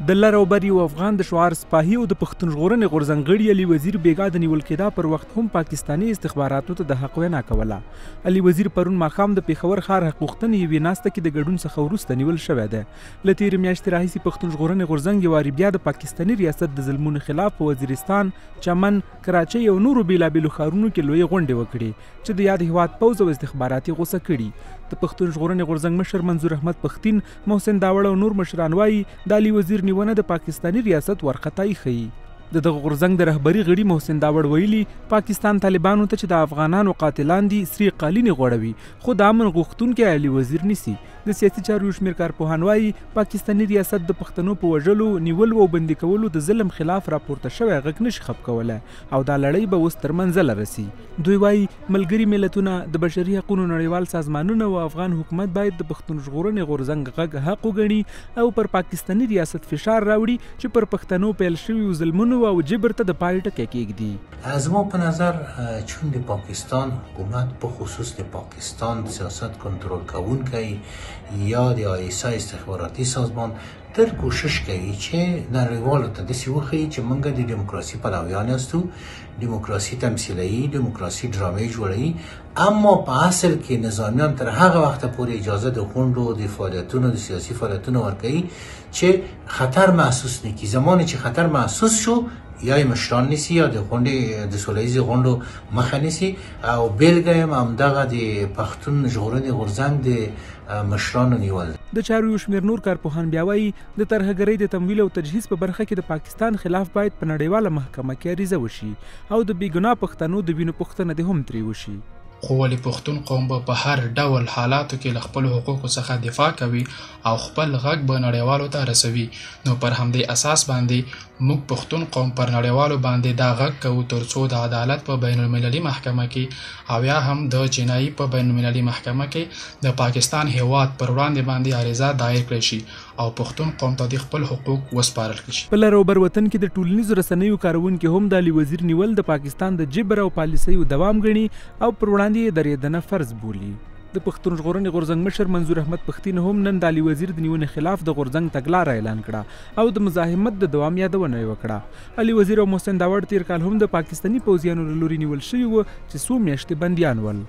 د لر او بر یو افغان د شعار سپاهي او د پښتون ژغورنې غورځنګ غړي علي وزیر بیګا د نیول کېدا پر وخت هم پاکستاني استخباراتو ته د حق وینا کوله. علي وزیر پرون ماښام د پېښور ښار حق غوښتنې یوې ناسته کې د ګډون څخه وروسته نیول شوی دی. له تېرې میاشتې راهیسې پښتون ژغورنې غورځنګ یو وارې بیا د پاکستاني ریاست د ظلمونو خلاف په وزیرستان، چمن، کراچۍ او نورو بېلابېلو ښارونو کې لویې غونډې وکړې چې د یاد هېواد پوځ او استخبارات یې غوسه کړي. د پښتون ژغورنې غورځنګ مشر منظور احمد پښتین، محسن داوړ او نور مشران وايي، د علي وزیر نیونه د پاکستاني ریاست وارخطایي ښيي. د دغه غورځنګ د رهبري غړي محسن داوړ ویلي، پاکستان طالبانو ته چې د افغانانو قاتلان دي سرې قالینې غوړوي، خو د امن غوښتونکی علي وزیر نیسي. د سیاسي چارو یو شمېر کارپوهان وايي، پاکستاني ریاست د پښتنو په وژلو، نیولو او بندي کولو د ظلم خلاف راپورته شوی غږ نشي خپ کولی او دا لړۍ به اوس تر منزله رسي. دوی وايي، ملګري ملتونه، د بشري حقونو نړیوال سازمانونه او افغان حکومت باید د پښتون ژغورنې غورځنګ غږ حق وګڼي او پر پاکستاني ریاست فشار راوړي چې پر پښتنو پیل شویو ظلمونو او جبر ته د پای ټکی کېږدي. زما په نظر چون د پاکستان حکومت په خصوص د پاکستان سیاست کنترل کوونکی یا د آی اس آی استخباراتي سازمان تل کوشش کوي چې نړیوالو ته داسې وښیي چې موږ د دیموکراسي پلویان یاستو، دیموکراسي تمثیلوي، دیموکراسي ډرامې جوړوي، اما په اصل کې نظامیان تر هغه وخته پورې اجازه د غونډو، د فعالیتونو، د سیاسي فعالیتونو ورکوي چې خطر محسوس نه کړي. زمانی چې خطر محسوس شو یا یې مشران نیسي یا د غونډې د سوله ییزې غونډو مخه نیسي. او بېلګه یې همدغه د پښتون ژغورنې غورځنګ د مشرانو نیول. د چارو یو شمېر نور کارپوهان بیا وایي، د ترهګرۍ د تمویل او تجهیز په برخه کې د پاکستان خلاف باید په نړیواله محکمه کې عریضه وشي او د بېګناه پښتنو د وینو پوښتنه دې هم ترې وشي. خو ولې پښتون قوم به په هر ډول حالاتو کې له خپلو حقوقو څخه دفاع کوي او خپل غږ به نړیوالو ته رسوي. نو پر همدې اساس باندې موږ پښتون قوم پر نړیوالو باندې دا غږ کوو ترڅو د عدالت په بین المللي محکمه کې او یا هم د جنایي په بین المللي محکمه کې د پاکستان هیواد پر وړاندې باندې عریضه دایر کړی شي او پښتون قوم ته دې خپل حقوق وسپارل شي. په لر او بر وطن کې د ټولنیزو رسنیو کاروونکي هم د علي وزیر نیول د پاکستان د جبر او پالیسیو دوام ګڼي او پر وړاندې یې درېدنه فرض بولي. د پښتون ژغورنې غورځنګ مشر منظور احمد پښتین هم نن د علي وزیر د نیونې خلاف د غورځنګ تګلاره اعلان کړه او د مزاحمت د دوام یادونه یې وکړه. علي وزیر او محسن داوړ تېر کال هم د پاکستاني پوځیانو له لوري نیول شوي وو چې څو میاشتې بندیان ول.